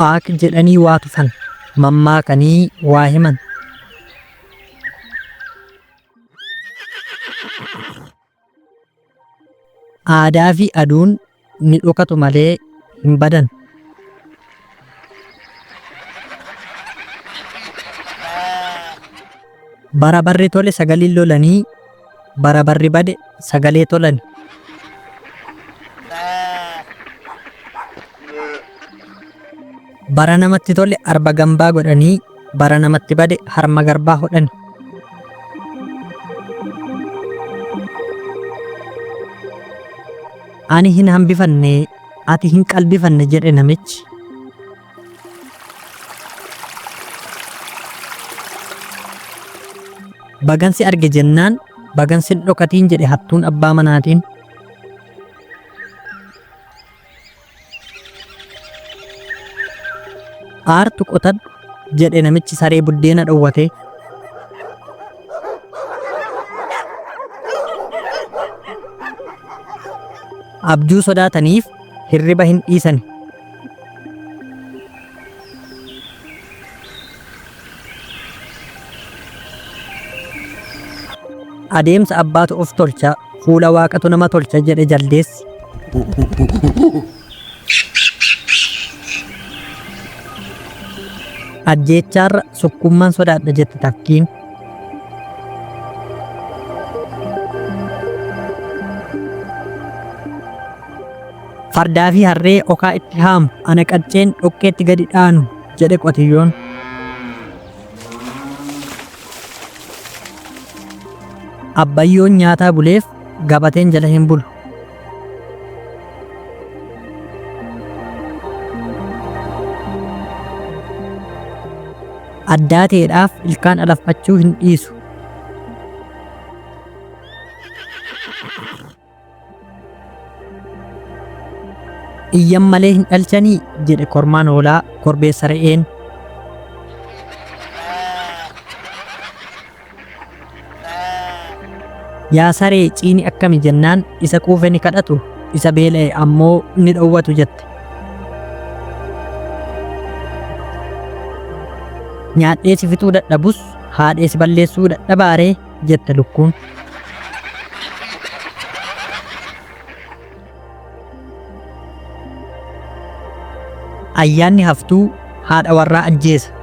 Aak jedhanii waa tufan, mammaakanii waa himan. Aadaa fi aduun ni dhokatu malee hin badan. Bara barri tole sagaliin lolanii, bara barri bade sagalee tolani. Bara namatti tole arba gambaa godhanii, bara namatti bade harma garbaa hodhani. Ani hin hambifanne, ati hin qalbifanne jedhe namichi. Bagan si arge jennaan bagan sin dhokatiin jedhe hattuun abbaa manaatiin. Aartu qotadhu jedhe namichi saree buddeena dhowwatee. Abjuu sodaataniif hirriba hin dhiisani. Adeemsa abbaatu of tolcha, fuula waaqatu nama tolcha jedhe jaldeessi. Ajjeechaarra sukkuummaan sodaadha jette tafkiin. Fardaa fi harree okaa itti haamu, ana qacceen dhoqqeetti gadi dhaanu jedhe qotiyyoon. Abbayyoon nyaataa buleef gabateen jala hin bulu. Addaateedhaaf ilkaan alafachuu hin dhiisu. Iyyan malee hin dhalchanii jedhe kormaan hoolaa korbeessa re'een. Yaa saree ciini akkami jennaan isa quufe ni kadhatu isa beela'e ammoo ni dhowwatu jette. Nyaadhee si fixuu dadhabus haadhee si balleessuu dadhabaaree jette lukkuun. Ayyaanni haftuu haadha warraa ajjeesa.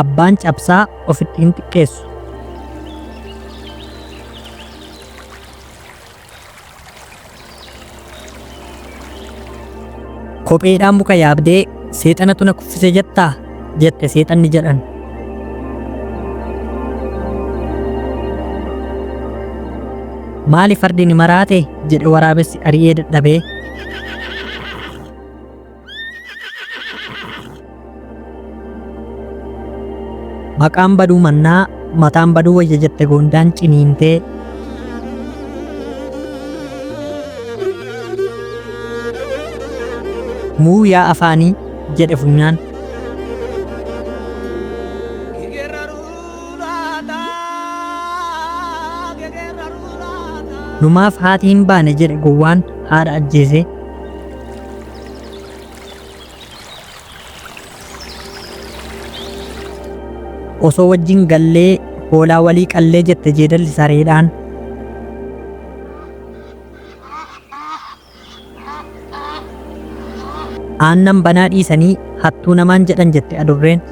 Abbaan cabsaa ofitti hin xiqqeessu. Kopheedhaan muka yaabdee seexanatu na kuffise jettaa? Jette seexanni jedhan. Maali fardi ni maraate? Jedhe waraabessi ari'ee dadhabee. Maqaan baduu mannaa mataan baduu wayya jette goondaan ciniintee. Muu yaa afaanii jedhe funyaan. Numaaf haati hin baane jedhe gowwaan haadha ajjeesee. Osoo wajjin gallee hoolaa walii qallee jette jeedalli sareedhaan. Aannan banaa dhiisanii hattuu namaan jedhan jette adurreen.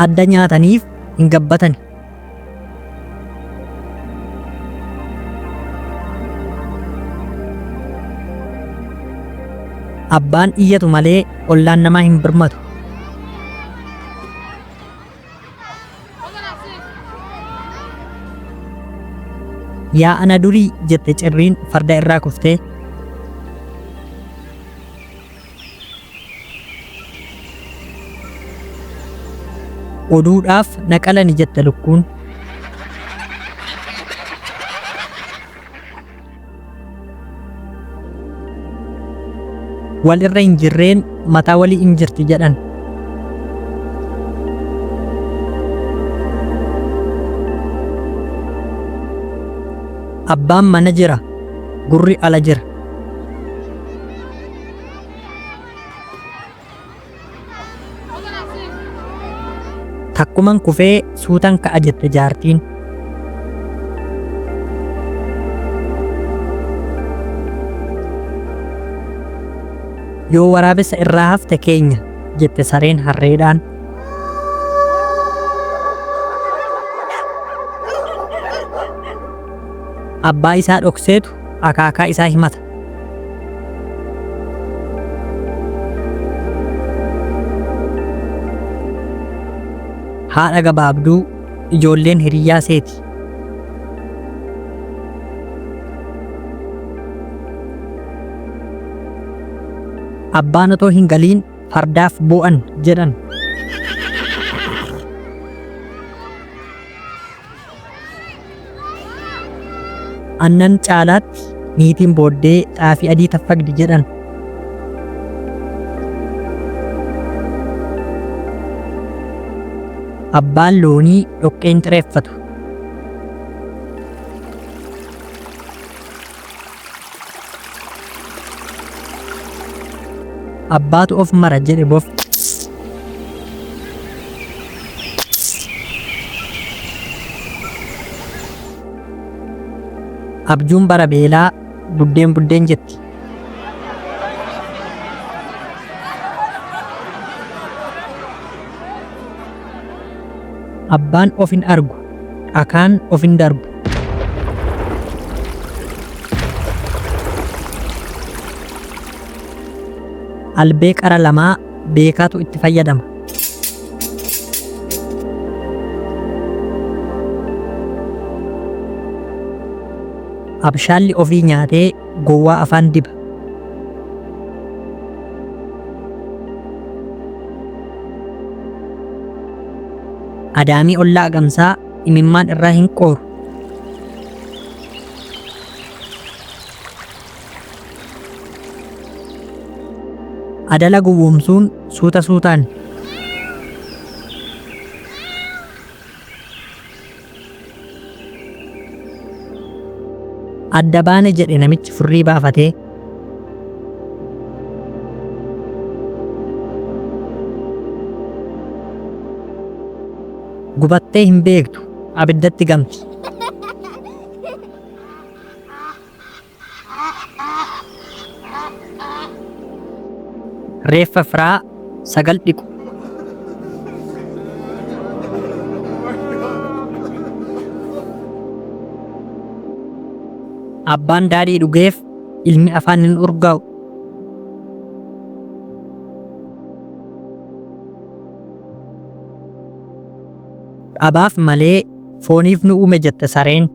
Adda nyaataniif hin gabbatani. Abbaan iyyatu malee ollaan namaa hin birmatu. Yaa ana durii jette cirriin farda irraa kuftee. Oduudhaaf na qalani jette lukkuun. Wal irra hin jirreen mataa walii in jirti jedhan. Abbaan mana jira, gurri ala jira. Takkuman kufee suutan ka'a jette jaartiin. Yoo waraabessa irraa hafte keenya jette sareen harreedhaan. Abbaa isaa dhokseetu akaakaa isaa himata. Haadha gabaabduu ijoolleen hiriyyaa seeti. Abbaan otoo hin galiin fardaaf boo'an jedhan. Annan caalaatti niitiin booddee xaafii adii taffagdi jedhan. Abbaan loonii dhoqqee hin xireeffatu. Abbaatu of mara jedhe bofti. Abjuun bara beelaa buddeen buddeen jetti. Abbaan of hin argu, dhakaan of hin darbu. Albee qara lamaa beekaatu itti fayyadama. Abshaalli ofii nyaatee gowwaa afaan diba. Adaamii ollaa agamsaa imimmaan irraa hin qooru. Adala gowwoomsuun suuta suutaan. Adda baane jedhe namichi furrii baafatee. Gubattee hin beektu abiddatti gamti. Reeffa firaa sagal dhiqu. Abbaan daadhii dhugeef ilmi afaan hin urgaa'u. Dhabaaf malee fooniif nu uume jette sareen.